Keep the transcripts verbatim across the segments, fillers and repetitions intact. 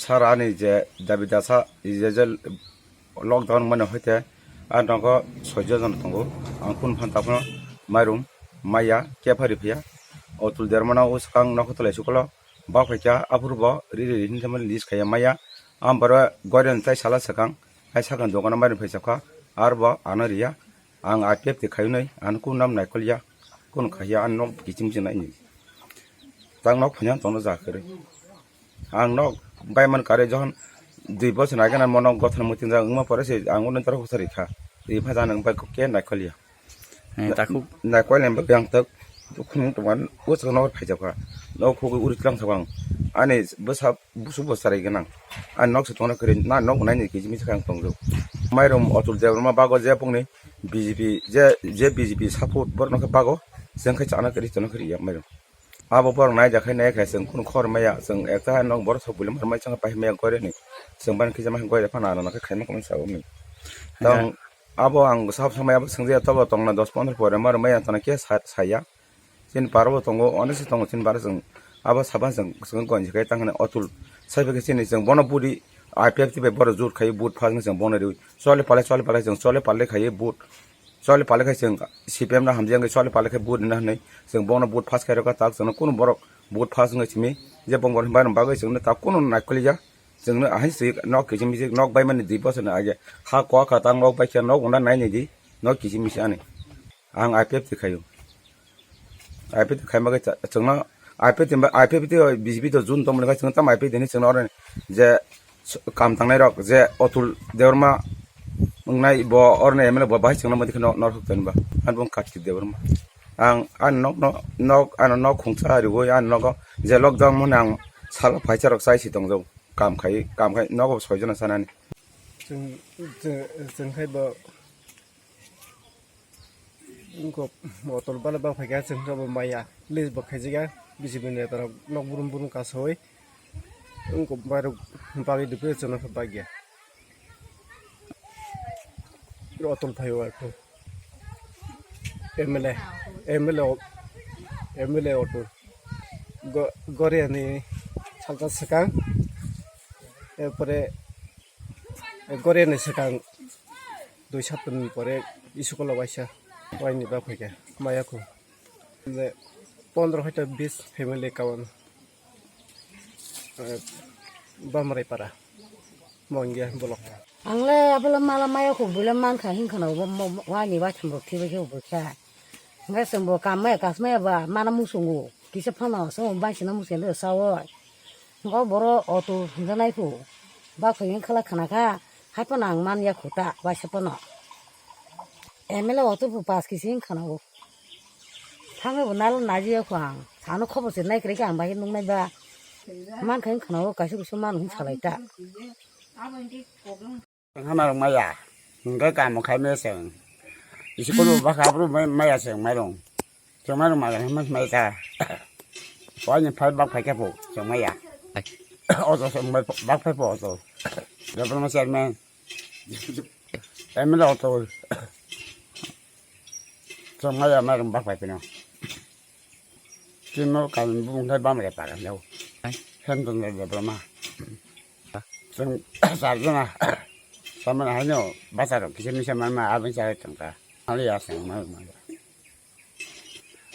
Sir, ani je dabi dasa, je, je lockdown mani hoite, a nogo soijo jon tongo. Ang kun phan taphano mairum maya, kephari phiya. Otul dermana o swkang nokho tolai sukolo. Ba phaikha, aphuru bo riri riri hinwi list khaiya maya. Ang boro goiren tai sala swkang, hai sakang dogano mairum phai sakha, arbo ano riya. Ang I P F T khaiwi nai, ano kun nam naikol ya, kun khaiya, ano nok kichim chinai ni. Tang nok phanya tongno ja kare. Ang nok bai man kare johon dui bosor nai gana mo nok gothon mutin ja wngma pore se ang uno toro husari kha. Ri pha ja nang bai kok ke naikol ya. Eh, takhuk. Naikol nem bai ang tak khunung tongman o saka nok phai jakha. Nok khuk uri tlang sakang. Ani bwsa busu bo sarai gwnang. Ani nok se tongna kwrwi, na nok nai ni kichimi sakang tongjo. Mairum Otul Debbarma bago je bongni B J P je, je B J P support borok no khe bago, chwng khe chana kwrwi tongna kwrwi ya mairum. Abo borok nai jakhai nai khe chwng kunu khor maya, chwng ekta nok borok sok bulim mai chang pai maya gore ni. Chwng ban kisa mai gore phana ano khe khaima khaima sa umi. Tang abo ang sab samaya abo swngjaya tobo tongna dos pondro pore maro maya tana khe sa, saya. Chini paro bo tongo, onek se tongo chini paro chwng abo saba chwng, chwng gonji khai tang hwnwi Otul sai bai khe chini chwng bono budi I P F T bai bohrok jut khai vote phas wngwi chwng bono riwi chole pale chole pale chwng chole pale khai vote chole pale khai chwng C P M no hamjak wngwi chole pale khai vote rwna hwnwi chwng bono vote phas khai rwkha tak chwngno kunu borok vote phas wngwi simi je bong borok hinwi bagwi chwngno tak kunu naikoliya chwngno ahai se nok kiching miching nok bai mani dui bosor ni age ha kok kha tang nok bai khe nok unda nai nai di nok kiching miching ani ang I P F T khaio. I P T khaima khe cha-, chwngno I P T ba, I P T o B J P to jun tongmani khe chwngno tamo I P T ni chwngno oro je s-, kam tangnai rok je Otul Debbarma wngnai bo oro ni M L A bo bahai chwngno mani khe no-, norok tongba. Ani bo Kartik Debbarma. Ang ani nokno, nok, ano nok khungsa riwi ani nogo je lockdown mani ang salo phaisa rok chai si tongjago. Kam khai, kam khai nogo soi jona sanani. Chwng, chwng, chwng khai bo Wngkha motor bala bak phaikha, chwng khe bo maya list bo khaijak ya, B J P ni neta rok nok brum brum kasawi wngkha, borok bagwi dupre chwng nokha bagya. Otul phaiwi Otul M L A, M L A, M L A Otul Go-, Goria ni salsa swkang, erpore Goria ni swkang dui sapta ni pore school o waisa waini bak phaikha maya kho. Pondro hoito bis family kawan, eh, Bamrai para Mongya block. Ang le abole mala maya kho bole mankha hinkha no waini waitham rok thibai khe bo kha. Hingke chwng bo kam maya kas maya ba mana muchungo kisa phano chwng bai sina muchungya sao. Hingke boro auto hingjanai phu bak phai hingke khala khana kha hai phano ang man ya kho ta waisa phano. M L A auto phu pass kisi hing khana o. Thangwi bo nal naji ya kho ang sano khobor se nai kre khe ang bai nung nai ba man kha hing khana o kaisa kusu man hing salai ta. Hamar maya, hingke kamo khai maya chwng. Isi kono baka abro maya chwng mairung. Chwng mairung maya hama maya ta. Wani phai bak phai khe pho chwng maya. Oto chwng bai bak phai pho oto. Debbarma chairman. M L A oto. Chwng maya mairung bak phai phino. Chini karon bumung khai bam re paran jau. Hai. Hem ton re Debbarma. Chwng char jona. Samana haino bachar rok kisa misa manma aboni chari tongkha. Hali ya chwng ma ma.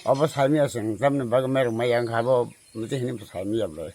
Obo saimi ya chwng jamni bagwi mairung maya wngkha abo muti hini bo saimi ya bwlai.